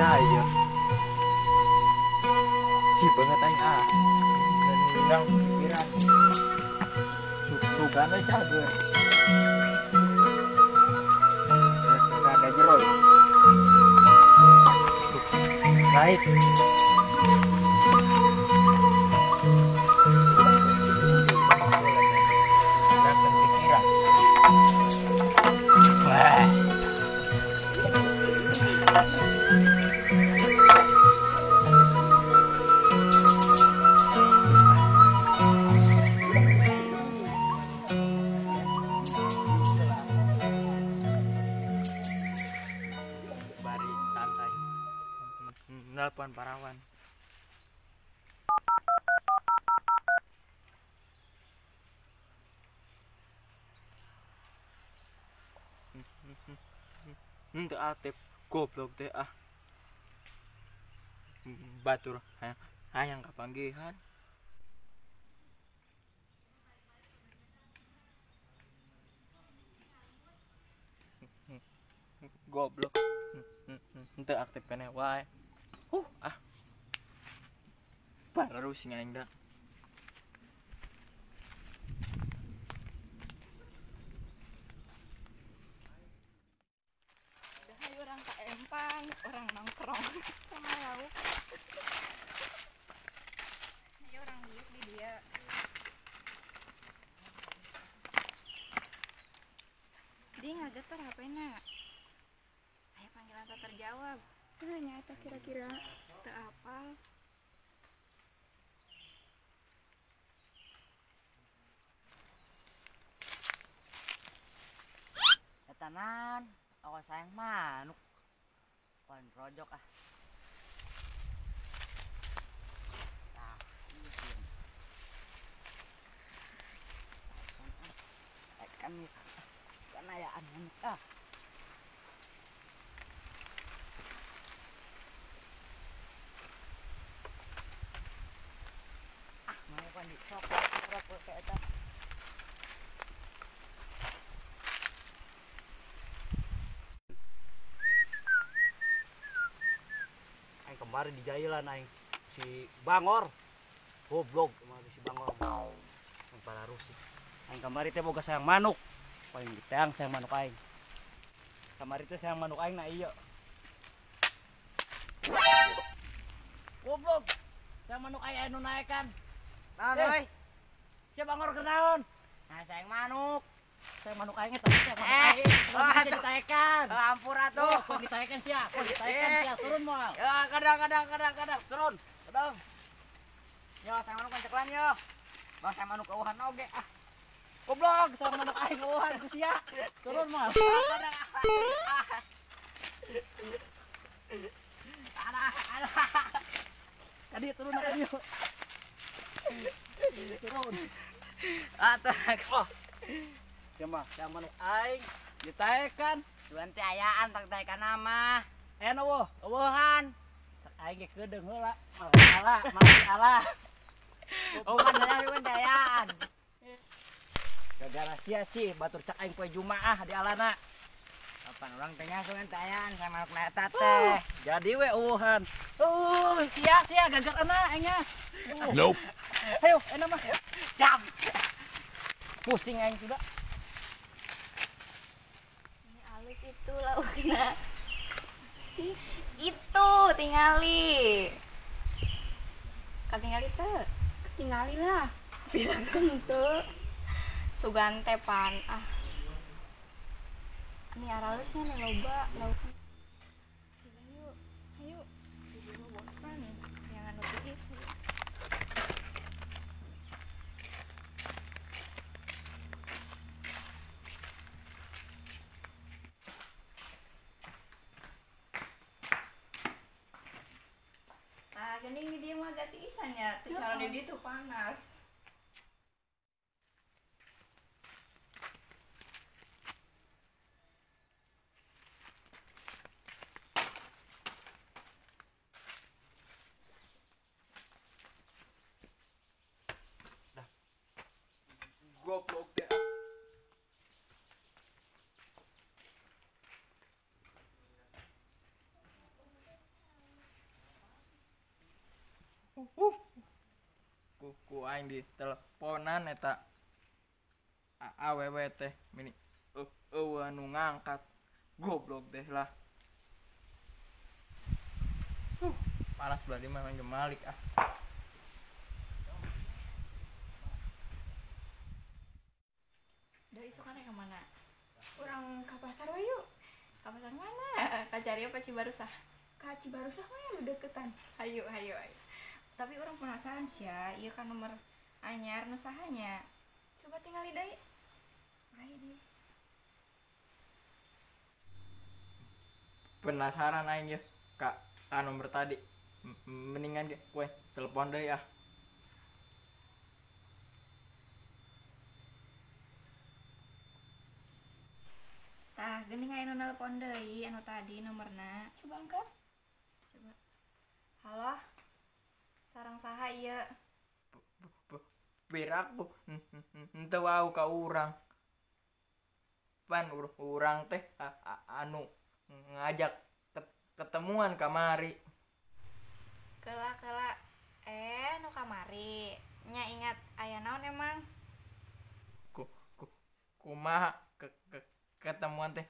Nah iya. Si banget aing ah. Nang pikiran. Sugana cager. Rada jero. Right. Pikiran. Wah. Bari santai. Nelpon parawan. Teu aktif goblok teh ah. Batur hayang kapanggihan. Goblok. Teu aktif keneh wae. Ah. Baru sing aing dah. Orang ka empang, orang nongkrong sama lauk. Ayo orang diuk di dia. Dia ngageter HP-na. Aya panggilan tak terjawab. Sahanya eta kira-kira teu apal. Eta naon? Aku sayang manuk. Kon rojok ah. Tah, iya. Kan kan ayaan manuk ah. Ah, mana pan di sok rokok kayak eta. Kemarin di jailan aing si Bangor goblok kemarin si Bangor yang pararusi aing kamari teh boga sayang manuk paling diteang sayang manuk aing kamari teh sayang manuk aing na iya goblok sayang manuk aing anu naekan naon euy si Bangor kenaon nah sayang manuk sayang manuk aing eta sayang manuk aing oh, ditaekan ampun atuh oh, ditaekan sia ditaekan sia turun moal ya kadang turun kadang yo sayang manuk ceklan yo bang sayang manuk eueuhan oge ah goblok sayang manuk aing eueuhan ku sia turun moal kadang alah kadi turun kadi turun atuh oh. Ya mah, sayang manuk aing ditaekan. Cuan teh ayaan tak taekan mah. Aya eueuh, eueuhan. Aing ge kedeung heula. Malah, malah ala. Eueuhan aya cuan teh ayaan. Gara-gara sia sih batur cak aing poe Jumaah di alana. Kapan urang teh nya cuan teh ayaan sayang manuk na eta teh. Jadi we eueuhan. Sia sia gagar ana aing nya. Nope. Ayo, enak mah. Jam. Pusing aing sudah. Ini alus itu laukna. Si itu tingali. Katingali teu? Ketingali lah. Pirakeun teu. Sugan teh pan ah. Ini aralusnya nih loba laukna. Ayo, ayo. Jadi mah bosan yang anu tiis. Nah, geuning di dieu mah gatiisan nya, teu calon di dieu tuh panas. Dah. Goblok teh. Ku aing di teleponan eta awewe teh mini eueuh anu ngangkat. Goblok deh lah. Panas belah di mana malik ah. Udah isukan ke mana? Urang ka pasar we yuk. Ka pasar mana? Ka Cari apa Cibarusah? Ka Cibarusah mah yang deketan. Hayu, hayu, hayu. Tapi orang penasaran sih ya, iya kan nomor anyar nu sahanya. Coba tinggali deui. Ayo deh. Penasaran aing ya ka nomor tadi. Mendingan ge kowe telepon deui ah. Tah, geuning aya nu nelpon deui anu tadi nomorna. Coba angkat. Coba. Halo. Sarang saha ieu? Piraku henteu wau ka urang. Pan urang teh anu ngajak ketemuan kamari. Kela-kela nu kamari. Nya ingat aya naon emang? Kumaha ketemuan teh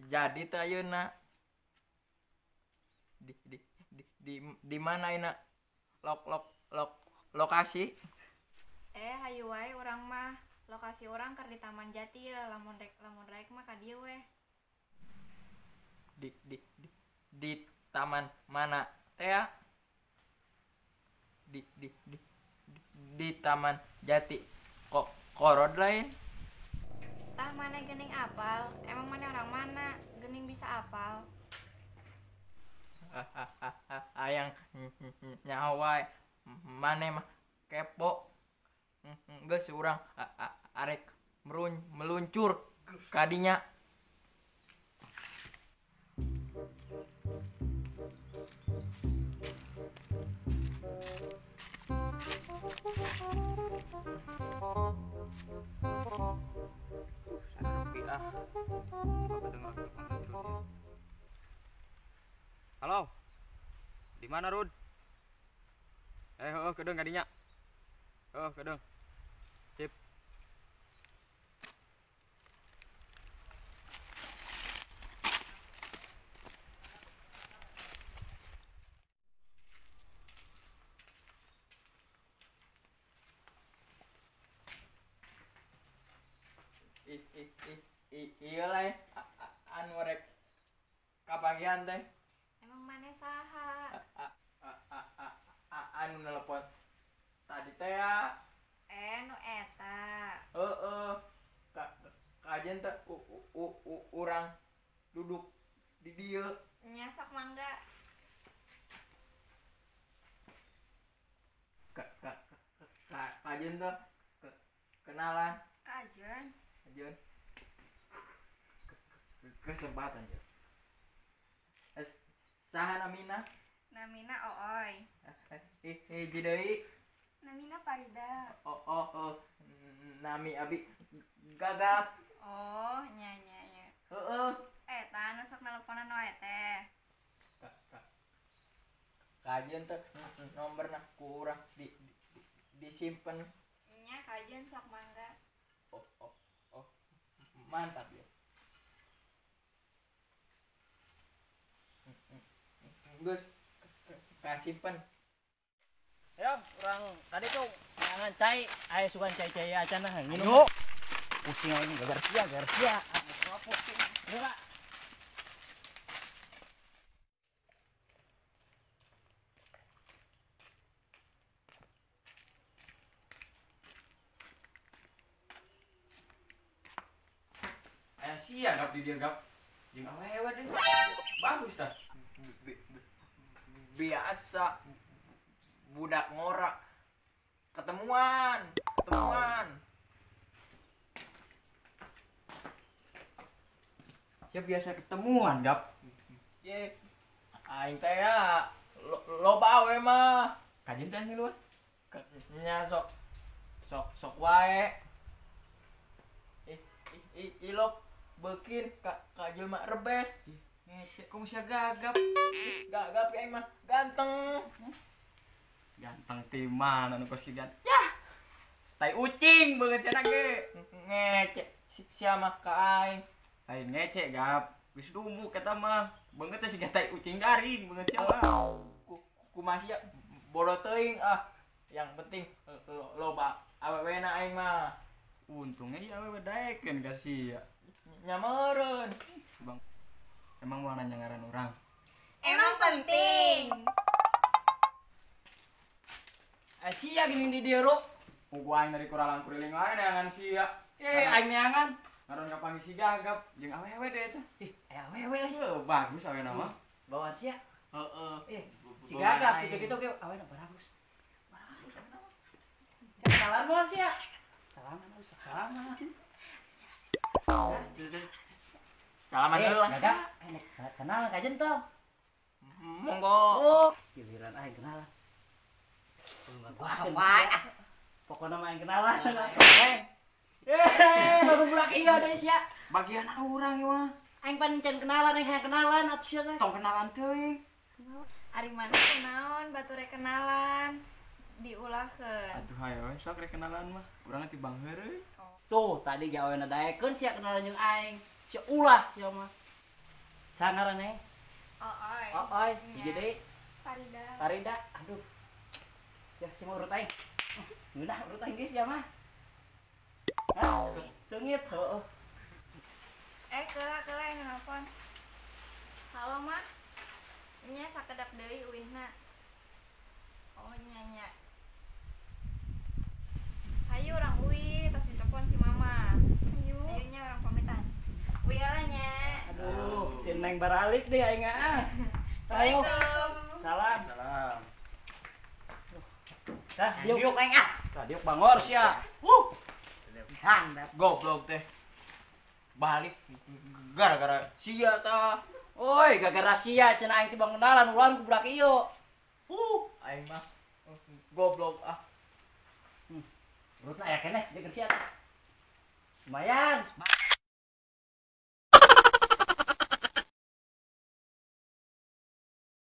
jadi teh ayeuna. Di mana ayeuna? Lok lok lok lokasi. Hayu wae urang mah. Lokasi urang keur di Taman Jati ya, lamun rek mah ka dieu weh. Di taman mana teh ya? Di Taman Jati kok korod lain. Tah mana gening apal? Emang mana orang mana? Gening bisa apal? Ayang nyawa mana mah kepo. Geus urang arek meluncur kadinya. Halo. Di mana, Rud? Heuh, kedeung kadinya. Heuh, kedeung. Sip. Iya lah anu rek kapagian teh. Emang mana saha? Anu nelpon tadi teh ya. Nu eta. Heeh. Kajen teh urang duduk di dieu. Nya sok mangga. Kajen teh kenalan. Kajen. Kajen. Kesempatan ya. Saha namina? Namina Ooy. Hiji deui. Namina Farida. Oh. Nami abi Gagap. Oh, nya nya nya. Heeh. Eta nu sok nelponan wae teh. Kajen teh nomorna ku urang disimpen. Nya kajen sok mangga. Oh. Mantap ya. Geus kasimpen. Ayo, urang tadi tuh ngangan cai, aya sugan cai-cai acan nah nginum. Pusing aing gagar sia. Ayo, Pak. Aya sia gap di dieu gap. Jeung awewe deui. Bagus tah. Biasa budak ngorak ketemuan. Siap biasa ketemuan gap. Ye aing teh ya loba we mah. Kajen teh ngiluan. Nya sok sok wae. Ilok beukin ka jelema rebes. Ngecek kamu sia gagap. Gagap ya mah ganteng. Ganteng ti mana nu kos kieu ganteng. Yah. Tai ucing beungeut sia ge. Ngece sia mah ka aing. Lain ngece Gap. Geus dumuk eta mah. Beungeut teh siga tai ucing garing beungeut sia mah. Kumaha sia bodoh teuing ah. Yang penting loba awewena aing mah. Untungnya ieu awewe daekeun ka sia. Nya meureun. Bang. Emang mau nanya ngaran urang? Emang penting. Sia gini di dieu, Ru. Pugu aing dari kuralang kuriling wae neangan sia. Eh, aing neangan. Ngaran kapanggih si Gagap jeung awewe deh eta. Ih, aya awewe euy. Heuh, bagus awena mah. Bawaan sia. Heeh. Eh, si Gagap gitu-gitu ge awena bagus. Bagus eta mah. Kenalan moal sia. Salaman usah salaman. Salaman heula lah. Gagap, kenal kajen tong. Monggo. Oh, giliran aing kenalan. Wae. Pokoknya mah aing kenalan. Eh, baru budak ieu deui sia. Bagian urang ieu mah. Aing pan can kenalan, aing hayang kenalan atuh sia teh. Tong kenalan teuing. Ari mana kunaon batur kenalan diulahkeun. Atuh hayo we sok rek kenalan mah. Urang teh bang heureuy. Tuh, tadi ge awena daekeun sia kenalan jeung aing. Sia ulah sia mah. Sangaran eh. Ooy. Ooy, hiji deui. Farida. Farida. Aduh. Ya, sia mah urut aing. Ngeunah urut aing geus sia mah. Hah? Sengit heueuh. Eh, keula yang nelpon. Halo, Mah. Nya sakedap deui uihna. Oh, nya nya. Hayu urang uih tos ditelepon si mama. Ayo. Hayu nya urang pamitan. Uih heula nya. Aduh, si Neng baralik deh aing ah. Ayo. Assalamualaikum. Salam. Salam. Tah, diuk. Diuk aing ah. Tah, diuk bangor sia. Handap. Goblok teh. Balik gara-gara sia tah. Oi, gara-gara sia cenah aing teh bang kenalan ulah ku budak ieu. Aing mah goblok ah. Urutna aya keneh jeung sia. Lumayan.